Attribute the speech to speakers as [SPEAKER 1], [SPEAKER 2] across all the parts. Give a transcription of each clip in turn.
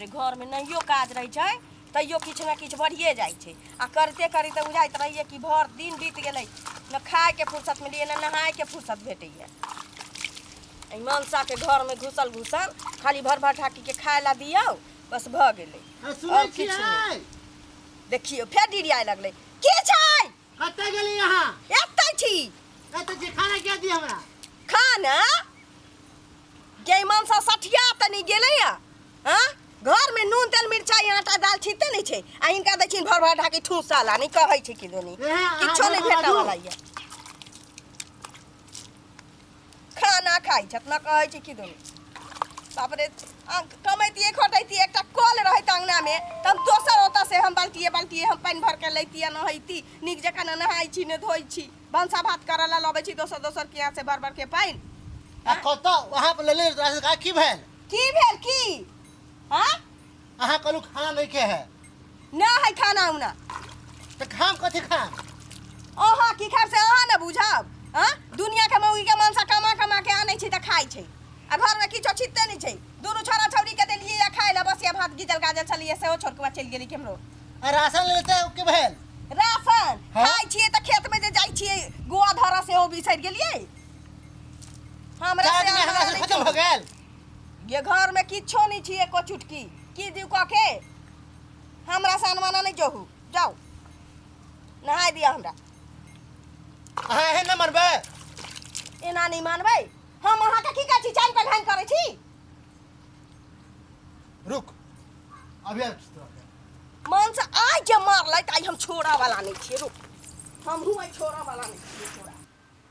[SPEAKER 1] रे, घरमे नहियो काज रहै छै तैयो किछु ने किछु बढ़िए जाइ छै आ करिते करिते बुझाइत रहैए कि भरि दिन बीत गेलै, ने खायके फुर्सत मिलैए ने नहायके फुर्सत भेटैए। एहि मनसाके घरमे घुसल घुसल खाली भर भर ढाकीके खाय ला दियौ, बस भऽ गेलै।
[SPEAKER 2] अरे सुनै
[SPEAKER 1] आओर किछु नहि।
[SPEAKER 2] छियै?
[SPEAKER 1] देखियौ, फेर डिरियाए लगलै। की छै?
[SPEAKER 2] कतऽ गेली अहाँ?
[SPEAKER 1] एतै छी।
[SPEAKER 2] एतऽ छी, खाना किया दी हमरा?
[SPEAKER 1] खाना गे मनसा सठिया तनी गेलैया। हाँ, घरमे नून तेल मिरचाइ आटा दाल छिते नहि छै आ हिनका दै छिन भर भर ढाकी ठूसा ला, नहि कहै छै कि दोनी
[SPEAKER 2] एहे, अहाँ
[SPEAKER 1] किछो नहि
[SPEAKER 2] घरमे
[SPEAKER 1] भेटऽ
[SPEAKER 2] बाजू।
[SPEAKER 1] वाला यऽ। खाना खाइ छथि न कहै छै कि दोनी। बाप रे, कमैतियै खटैतियै, एकटा कल रहैत अङ्गनामे तऽ हम दोसर ओतऽ से हम बाल्टिए बाल्टिए हम पानि भरि कऽ लैतियै, नहैती नीक जकाँ। ने नहाइ छी ने धोइ छी, भनसा भात करऽ लए लबै छी दोसर दोसर के यहाँ से भर भर के पानि।
[SPEAKER 2] आ कतऽ वहाँ पर लेले राशन कार्ड, की भेल?
[SPEAKER 1] की भेल की? हाँ,
[SPEAKER 2] अहाँ कहलू खाना नहीं के है।
[SPEAKER 1] ना है खाना उना।
[SPEAKER 2] तऽ खाम कथी खाम?
[SPEAKER 1] अहाँ की खाब से अहाँ ने बुझब। हाँ, दुनिया के मौगी के मनसा कमा कमा के आनै छै तऽ खाइ छै आ घरमे किछो छिटते नहि छै। दुनू छोरा छौरी के देलियै या खाइ लए, बसिया भात गीजल गाजल छलियै, सेहो छोड़ के चलि गेली केम्हरो।
[SPEAKER 2] आ राशन लेले तऽ की भेल?
[SPEAKER 1] राशन?
[SPEAKER 2] हाँ?
[SPEAKER 1] खाइ छियै तऽ खेतमे जे जाइ छियै गोआ धरऽ, सेहो बिसरि गेलियै हमरा
[SPEAKER 2] चारि
[SPEAKER 1] से
[SPEAKER 2] दिन हमरा
[SPEAKER 1] अहाँ
[SPEAKER 2] से
[SPEAKER 1] नहि
[SPEAKER 2] खत्म भऽ
[SPEAKER 1] छोड़ू।
[SPEAKER 2] गेल।
[SPEAKER 1] ये घरमे किछो नहि छी एको चुटकी, की दियौ कऽ के? हमरा से अनमाना नहि जोहू, जाउ नहाय दिअ हमरा।
[SPEAKER 2] अहाँ एहन नहि मानबै।
[SPEAKER 1] एना नहि मानबै हम अहाँके। की कहै छी, चानि पर घानि करै छी?
[SPEAKER 2] रुक, अभी आबै छी तोरा के।
[SPEAKER 1] मन से आइ जे मारलै तऽ आइ हम छोड़ऽ वाला नहि छियै। रुक, हमहूँ आइ छोड़ऽ वाला नहि छियै तोरा।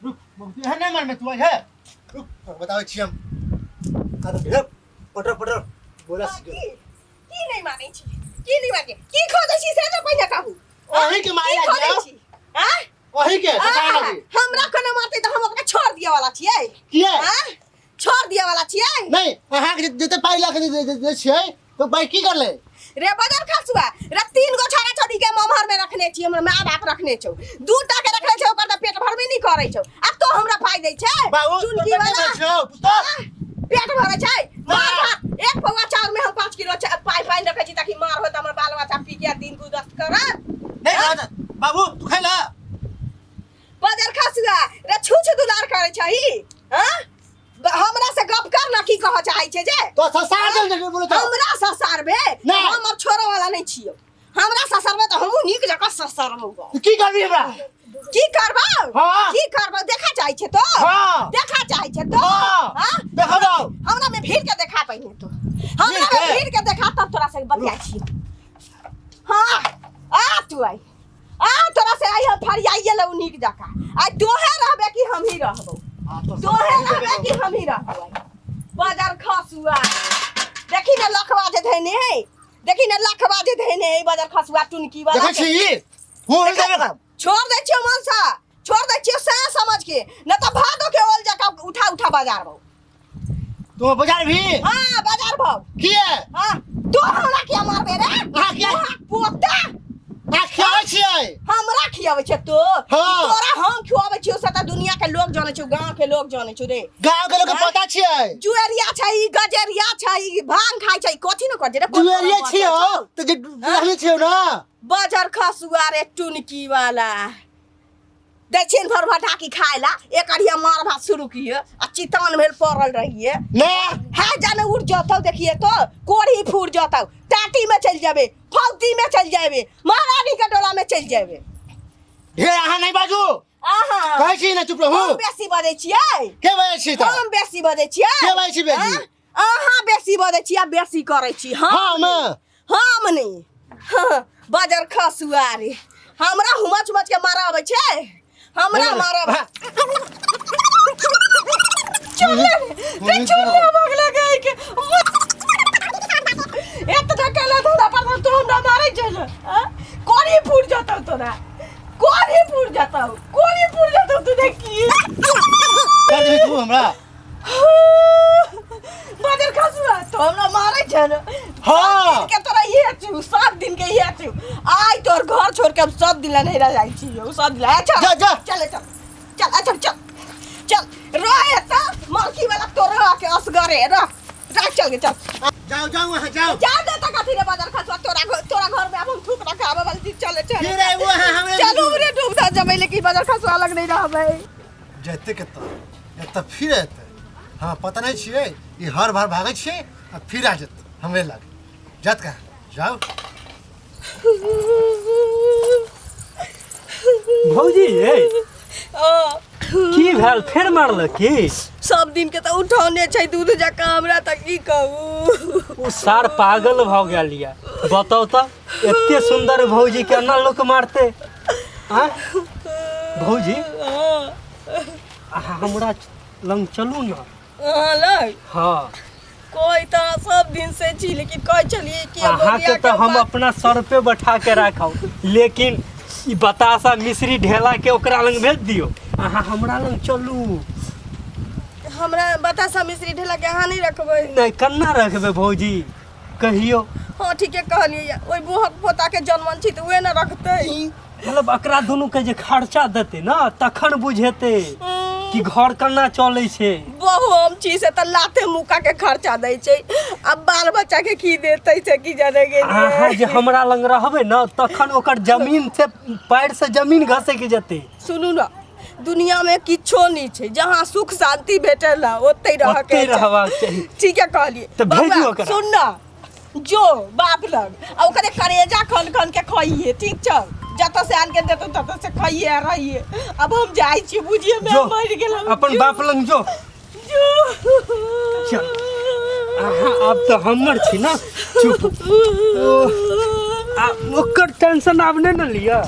[SPEAKER 2] रुक, बहुत एहन नहि मारमे तू आइ है। रुक, तोरा बताबै छी हम। अरे ढेर पटर पटर बोला
[SPEAKER 1] हाँ,
[SPEAKER 2] सीख।
[SPEAKER 1] की की नहि मानै छी? की नहि मानै? की खोजै छी से तऽ पहिने कहू।
[SPEAKER 2] अहीं के मारे
[SPEAKER 1] की खोजै
[SPEAKER 2] लागियौ।
[SPEAKER 1] छी? आँय?
[SPEAKER 2] वही के सताए
[SPEAKER 1] आह,
[SPEAKER 2] लगी।
[SPEAKER 1] हमरा कोनो मारतै तऽ हम ओकरा छोड़ दिअ वाला छियै?
[SPEAKER 2] किया?
[SPEAKER 1] आँय? छोड़ दिअ वाला छियै?
[SPEAKER 2] नहीं, अहाँ के जते पाइ लऽ के दे छियै तो पाइ की करले?
[SPEAKER 1] रे बजर खसुआ रे, तीन गो छोरा छोरी के ममहर में रखने छी, हमर माय बाप रखने छौ। दू टा के रखने छौ, ओकर तऽ पेट भरबे नहीं करै छौ आ तो हमरा पाइ दै छै।
[SPEAKER 2] बाबू
[SPEAKER 1] चुनकी वाला
[SPEAKER 2] छौ पुस्तक।
[SPEAKER 1] आँय? पेट भरै छै मार भात। एक पौआ चाउर में हम 5 किलो पाइ पानि रखै छी ताकि मार होत हमर बाल बच्चा पी के दिन गुदस्त करत।
[SPEAKER 2] नहीं खाना बाबू, तू खैला?
[SPEAKER 1] बजर खसुआ रे, छुछ दुलार करै छही? हाँ, हमरा से गप कर ना, की कहऽ चाहै छै जे?
[SPEAKER 2] तो ससार दे दे बोलो तो।
[SPEAKER 1] हमरा ससारबे?
[SPEAKER 2] नहि।
[SPEAKER 1] हम अब छोड़ऽ वाला नहीं छियौ। हमरा ससरबे तऽ हमहूँ नीक जकाँ ससरबौ गऽ।
[SPEAKER 2] तू की करबी हमरा?
[SPEAKER 1] की करबौ?
[SPEAKER 2] हाँ।
[SPEAKER 1] की करबौ? देखा चाहै छै तो?
[SPEAKER 2] हाँ।
[SPEAKER 1] देखा चाहै छै तो?
[SPEAKER 2] हाँ।
[SPEAKER 1] हाँ?
[SPEAKER 2] देखबौ।
[SPEAKER 1] हमरा में भीड़ के देखा पहिने तो। हमरा
[SPEAKER 2] भीड़
[SPEAKER 1] में
[SPEAKER 2] के?
[SPEAKER 1] भीड़ के देखा, तब तोरा से बतियाइ छियौ। हाँ, आ तू आई, आ तोरा से आई हम फरियाइए लौ नीक जकाँ। आइ तोहे रहबे कि हमही रहबौ?
[SPEAKER 2] हाँ, तो
[SPEAKER 1] तोहे रहबे कि हमही रहबौ? आइ बाजार खसुआ, देखी ने लखवा जे धैने है, देखी ने लखवा जे धैने है बाजार खसुआ टुनकी वाला
[SPEAKER 2] देखै
[SPEAKER 1] के।
[SPEAKER 2] छी मुँह हिल देबे कर।
[SPEAKER 1] छोड़ दै छियौ मनसा, छोड़ दै छियौ सएह समझ के, न तऽ भादो के ओल जकाँ उठा उठा बाजार भौ।
[SPEAKER 2] तू बाजार भी?
[SPEAKER 1] हाँ, बाजार भौ।
[SPEAKER 2] किए?
[SPEAKER 1] हाँ, तू हमरा किया मारबे रे?
[SPEAKER 2] अहाँ किया?
[SPEAKER 1] पोता।
[SPEAKER 2] अहाँ खियाबै छियै।
[SPEAKER 1] हमरा खियाबै छै तो?
[SPEAKER 2] हाँ।
[SPEAKER 1] तोरा हम खियाबै छियौ से तऽ दुनिया के लोग जानै छौ, गांव के लोग जानै छौ रे।
[SPEAKER 2] गाँव के लोग के
[SPEAKER 1] हाँ?
[SPEAKER 2] पता छियै।
[SPEAKER 1] जुएरिया छै ई, गजेरिया छै ई, भांग खाइ छै, कथी न कथी रे।
[SPEAKER 2] जुएरिया छियै तऽ जे रहने छियै ना।
[SPEAKER 1] बजर खसुआ रे टुनकी वाला, दै छियनि भर भर ढाकी खाय ला, एक अढ़िया मार भात शुरू किए आ चितान भेल पड़ल रहिए।
[SPEAKER 2] ने
[SPEAKER 1] है जाने उड़ जतौ, देखिए तो कोढ़ी फूट जतौ, टाटी में चल जाबे, फौती में चल जाबे, महारानी के डोला में चल जाबे।
[SPEAKER 2] ढेर अहाँ नहीं बाजू।
[SPEAKER 1] आहा
[SPEAKER 2] कहै छी ने चुप रहू।
[SPEAKER 1] हम बेसी बजै छियै?
[SPEAKER 2] के बाजै छी तऽ?
[SPEAKER 1] हम बेसी बजै छियै?
[SPEAKER 2] के बाजै छी बेसी?
[SPEAKER 1] आँ? अहाँ बेसी बजै छी आ बेसी करै छी हम?
[SPEAKER 2] हम
[SPEAKER 1] हम नहि। हाँ, बजर खसुआ रे, हमरा हुमच हुमच के मारा अबै छै? हमरा मारा चल रे, रे चल रे, भगला गई के एतना काला धोला पर तो हमरा मारै छै ने, हाँ? कोरी फूट जतौ तोरा, कोरी फूट जतौ, कोरी फूट जतौ तू देखी।
[SPEAKER 2] कर देबही तू हमरा?
[SPEAKER 1] बजर खसुआ, तो हमरा मारै छै ने?
[SPEAKER 2] हाँ।
[SPEAKER 1] सब दिन के तोरा इहे छु, सब दिन के इहे छु। आइ तोर घर छोड़ के हम सब दिन ला नहीं रह जाइ छी, सब दिन ला। अच्छा।
[SPEAKER 2] जा, जा।
[SPEAKER 1] चल चल चल, अच्छा चल चल, रह एतऽ मलकी वाला तोर रह के असगरे रह रह, चल गे चल।
[SPEAKER 2] जाओ जाओ, वहाँ जाओ।
[SPEAKER 1] जा दे तो कथी रे बाजार खसुआ तोरा तोरा घर में आब हम थूक रखे आबे वाली चीज चले चले
[SPEAKER 2] फिर आबू अहाँ हमरे
[SPEAKER 1] चलू रे डूब दा जबै लेकिन बाजार खसुआ लग नहीं रहबै
[SPEAKER 2] जैते कतऽ एतऽ फिर एतै। हँ, पता नहि छियै, ई हर बार भागै छियै आ फिर आ जेतै हमरे लग। जात कहाँ जाउ।
[SPEAKER 3] भौजी ये
[SPEAKER 1] ओ
[SPEAKER 3] की भेल, फेर मारलक की?
[SPEAKER 1] सब दिन के तऽ उठौने छै दूध जकाँ हमरा, तऽ की कहू।
[SPEAKER 3] ओ सार पागल भऽ गेल या। बताउ तऽ, एते सुन्दर भौजी के एना लोक मारते? आँय भौजी, अहाँ हमरा लग चलू ने।
[SPEAKER 1] अहाँ लग?
[SPEAKER 3] हाँ।
[SPEAKER 1] कोई तऽ सब दिन से छी, लेकिन कहै छलियै कि अब
[SPEAKER 3] अहाँके
[SPEAKER 1] बबुआ
[SPEAKER 3] तऽ हम
[SPEAKER 1] बात-
[SPEAKER 3] अपना सर पे बैठा के राखब, लेकिन ई बतासा मिश्री ढेला के ओकरा लग भेज दियौ, अहाँ हमरा लग चलू।
[SPEAKER 1] हमरा बतासा मिश्री ढेला के अहाँ नहि रखबै?
[SPEAKER 3] नहि, केना रखबै भौजी, कहियौ।
[SPEAKER 1] हँ, ठीके कहलियै, ओहि बुहक पोता के जनमन छी तऽ उहे ने रखतै।
[SPEAKER 3] मतलब एकरा दुनू के जे खर्चा देतै ने, तखन बुझेतै कि घर केना चलै छै।
[SPEAKER 1] बहु हम छी से तऽ लाते मुक्का के खर्चा दै छै, अब बाल बच्चा के की देतै से की जाने
[SPEAKER 3] अहाँ
[SPEAKER 1] गेलियै।
[SPEAKER 3] जे हमरा लग रहबै ने, तखन ओकर जमीन से पैर से जमीन घसकि जेतै।
[SPEAKER 1] सुनू ने, दुनिया में किछो नहीं छै, जहाँ सुख शांति भेटल है ओतै रह के
[SPEAKER 3] ओतै रहबाक चाही।
[SPEAKER 1] ठीके कहलियै।
[SPEAKER 3] तऽ भेजू
[SPEAKER 1] बौआ,
[SPEAKER 3] ओकरा।
[SPEAKER 1] सुन ना, जो बाप लग आ ओकरे करेजा खन खन के खइहे, ठीक छौ? जतऽ से आन के देतौ ततऽ से खइहे आ रहिहे। अब हम जाइ छी, बुझिए मैं
[SPEAKER 3] जो
[SPEAKER 1] मरि गेल हम।
[SPEAKER 3] अपन
[SPEAKER 1] जो,
[SPEAKER 3] बाप लग जो।
[SPEAKER 1] जो।
[SPEAKER 3] चल। अहाँ आब तऽ हमर छी ने, चुप। ओ, आ ओकर टेंशन आब नहि ने लिअ।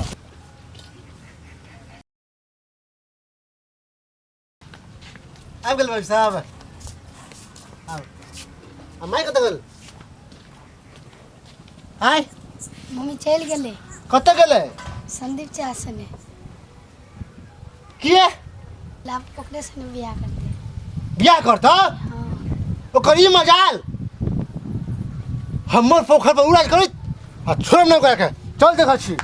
[SPEAKER 2] आबि गेल भाई साहब, आब आ माय कतऽ गेल? आय?
[SPEAKER 4] मम्मी चलि गेलै।
[SPEAKER 2] कतऽ गेलै?
[SPEAKER 4] संदीप चा सने।
[SPEAKER 2] किए?
[SPEAKER 4] लाभ ओकरे सने बियाह करतै।
[SPEAKER 2] बियाह करतौ?
[SPEAKER 4] हाँ।
[SPEAKER 2] ओकर ई मजाल, हमर पोखर पर उड़ाज करैत आ छोड़ब नहि ओकरा के। चल, देखै छी।